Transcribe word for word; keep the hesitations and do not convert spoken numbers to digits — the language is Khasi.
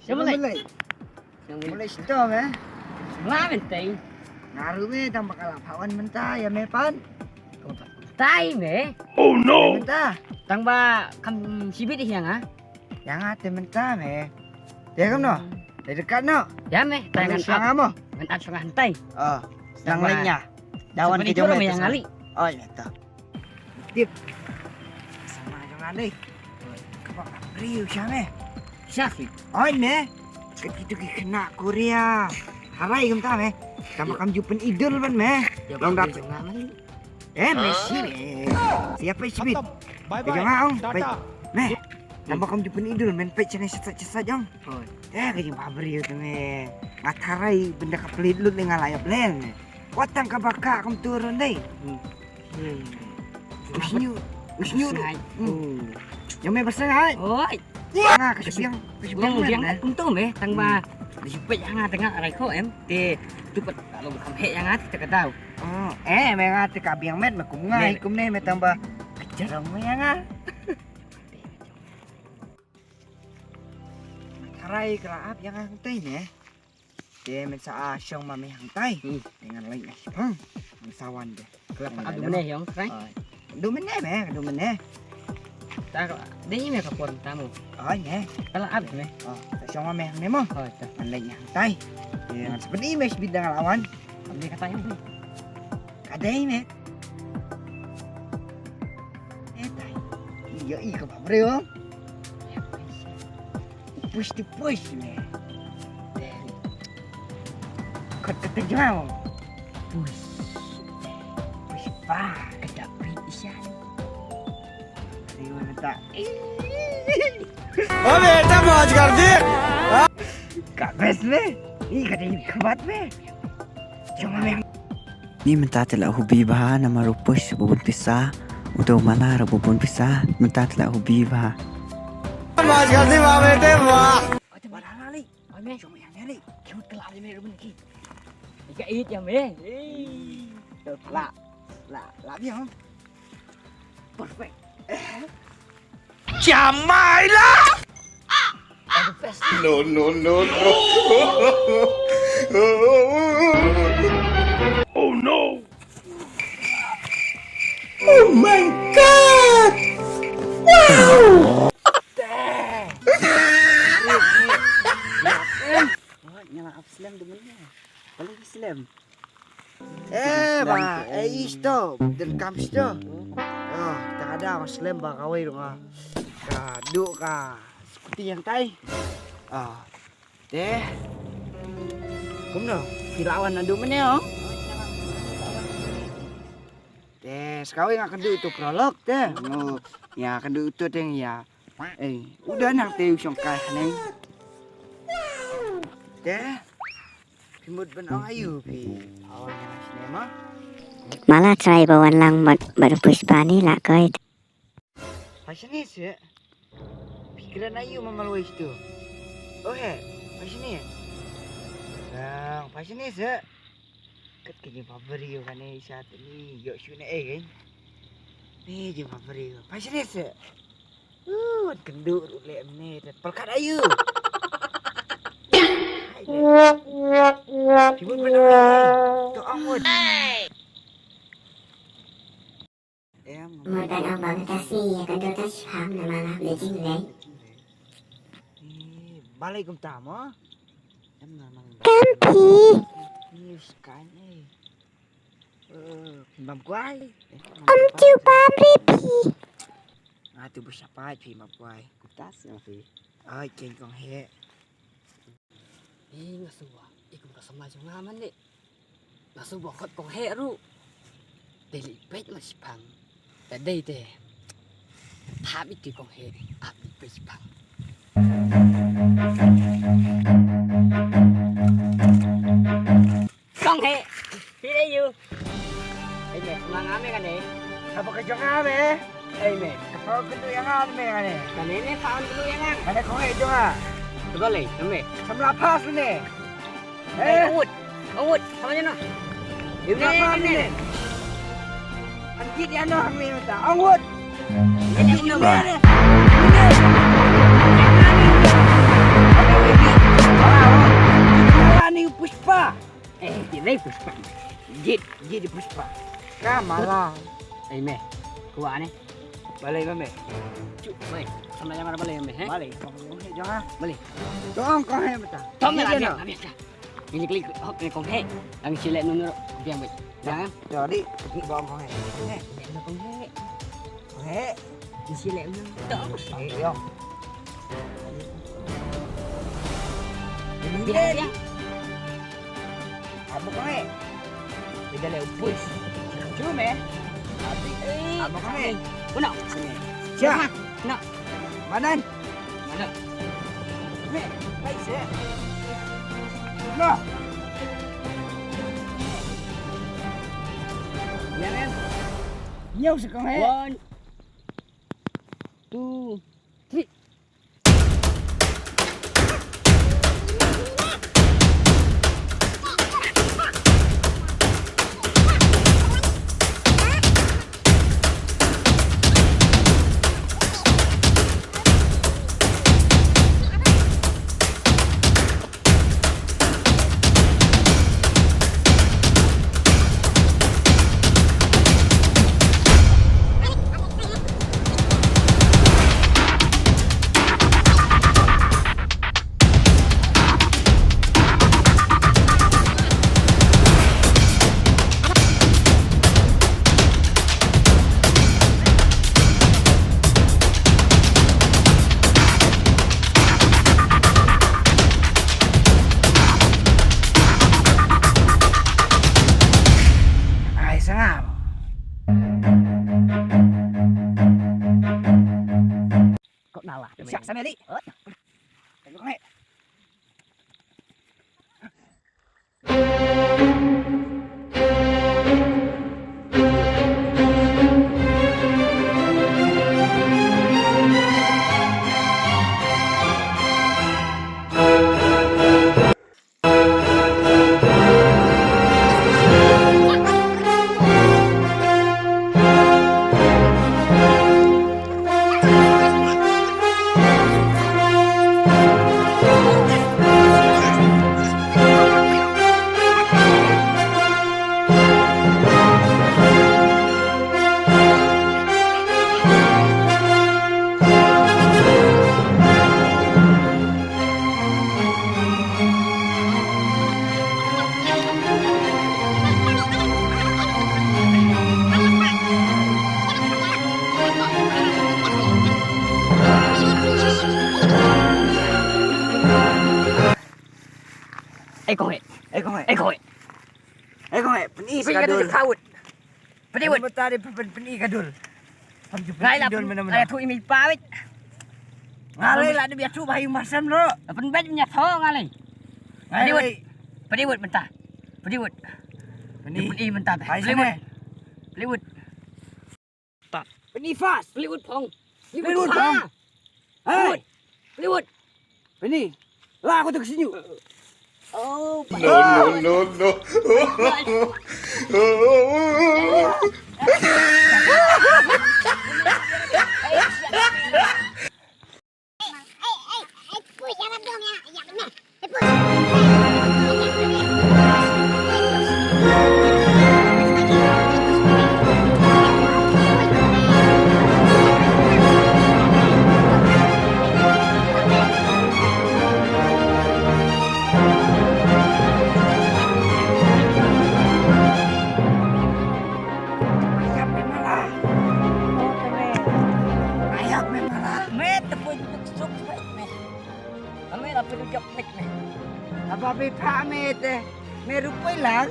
Sha balei? Balei? Balei sha me? Nga mynta. Nga ruh me tang ba ka la pha wan mynta ïa me pat. Tai me. Oh no. Mynta. Tang ba kam shibit ïa nga. Ïa nga te mynta me. Te kumno? Te dekat no. Ïa me, tai ngan ap. Ngan ap sha nga hyntai. Oh, nang leit ïa. Da wan ki jong me ïa nga lei. Oh, ïa ta. Tip. Sa nga jong nga lei. Kaba briew sha me. Sha. Oi me. Kito ki khynnah Korea. Harai kumta me. Tang ba kam ju pynidol ban me. Long dap jong nga lei. Eh, Messi me. Siapa sibit? Bye bye. Jong nga ong. Tata. Me. Tang ba kam ju pynidol men peit shane sat sat jong. Eh, ka jingbhabriew te me. Nga tharai bynta ka pynlut ne nga la ïa blel me. Wat tang kaba ka kumtu ruh dei. Hmm. Usnyu, usnyu. Sngai. Hmm. Jong me ba sngai. Oi. Nga ka sbiang, ka sbiang. Jong me kumtu me tang ba. Di shu peit ïa nga tang nga rai ko em. Te tu pat ka long kham heh ïa nga te ka daw. Oh, eh, me nga te ka biang met me kum nga kumne me tang ba. Ka jarong me ïa nga. Tharai ka la ap ïa nga hangtai ne. Te men sa a shong ma me hangtai. Hmm. Te ngan leit na shipang. Ngan sa wan de. Ka la ap du mene yong kai. Du mene me, du mene. Ta ka dei me ka por ta mo. Ai ne. Ka la ap me. Oh, sa shong ma me hangne mo. Oh, ta. Ngan leit na hangtai. Te ngan sa pynï me shibit da nga la wan. Am dei ka tai mo. Ka dei me. Eh tai. Ïa i ka ba breu. Push to push me. Kot ka tejau. Push. Push ba ka dapit isan. Breu na ta. Abe ta maj kar di. Ka best me. I ka dei ka bat me. Jong me. Ni mynta te la hubi bha namar u push ba bun pisa, u dei u malar ba bun pisa, mynta te la hubi bha. Mas kasi ba bete ba. Oi te ba la li. Oi me, jong me ïa me li. Ki mut kala li me rumen ki. Ika it ïa me. La la la ïa. Perfect. Jamai lah. No, no, no, no. Oh no. Oh my God. Wow. Nya la ap slem de mene. Paling slem. Eh ba, eh isto, den kam sto. Oh, ta da mas slem ba kawai ruh nga. Ka duk ka skuti yang tai. Ah. Te. Kumno? Phi la wan naduh mynne oh? Te, sa kawei nga kynduh ito prolog te. Nga kynduh ito te ïa. Eh, u don hangte u shongkai haneng. Te. Phi mut ban ong aïu phi. Aw ïa sne ma. Mala trai ba wan lang bad bad Pushpa ni la koi. Pha shane seh. Phi kren aïu ma malwai shtu. Oh he, pha shane. Bang, pha shane seh. Kat ka jingpha briew kane sha tani ïoh shu ne eh kan. Ni jingpha briew. Pha shane seh. Uh, wat kynduh ruh leh mne te. Pyrkhat aïu. Hai de. Phi mut ban ong aïu. To ong mut. Em. Mut ban ong ba mynta sngi ïa ka dota shiphang namar nga hap leit jingleit. Eh, balei kumta mo? Em na mang. Kam phi. Ni skai ni. Eh, phi bam kwai. Em, ju bam re phi. Nga tu bu shapai phi bam kwai. Kumta seh phi. Ai ken kong he. Ih, nga sngewbha. Ih, kum ka samla jong nga man dei. Nga sngewbha khot kong heh ruh. Dei lei peit ma shiphang. Ta dei te. Thap iti kong heh. Ap iti peit shiphang. Kong heh. Phi dei yu. Ei me, ma nga me kane. Haba ka jong nga me. Ei me. Ka phaw kynduh ïa nga me kane. Kane ne phaw kynduh ïa nga. Kane kong heh jong nga. Te balei, me. Samla pass ne. Ei, eh. Awut. Awut. Sama jana. Samla pass ne. An kit ïa no hang me ta. Awut. An kit ïa no me. Eh, jit dei Pushpa. Jit, jit dei Pushpa. Ka mala. Ei me. Kuwa ne. Balei ma me? Chu, mai. Samla yang ada balei me, he? Balei. Kong he jong ha. Balei. Tong kong he mata. Tong me la biang, la biang. Ini klik hok ni kong he. Ang sile nunu biang baik. Jangan. Jadi, kong kong he. He. Kong he. He. Isi lek mem. Tok. Ayo. Biar, biar. Apa kau eh? Beda lek upus. Cuma eh. Tapi eh. Apa kau eh? Kena. Sini. Siap. Kena. Manan. Mana? Ni, baik sih. Nah. Ya, men. Nyau sekong eh. One, two, three. Ai sangam. Kok nalah. Siap sampai di. Ot. Tengok ni. Ei kong eh. Ei kong eh. Ei kong eh. Ei kong eh. Peni sekadul. Peni sekadul. Pynwit. Mynta dei pyn, pyn, pyni ka dur. Ngai la pyn, ngai la thu imi pawit. Ngai la dei biatu bahi masam ro. Pynbet nya tho ngai la. Pynwit. Pynwit mynta. Pynwit. Pyni. Pyni mynta. Hai sene. Pynwit. Pyni fast. Pynwit phong. Pynwit phong. Hai. Plywood. Plywood. Ini. Lah aku tu ke sini. Oh, no, no, no, no. Ame la pynjop pek me. Aba bi pha me te. Me rupai lang.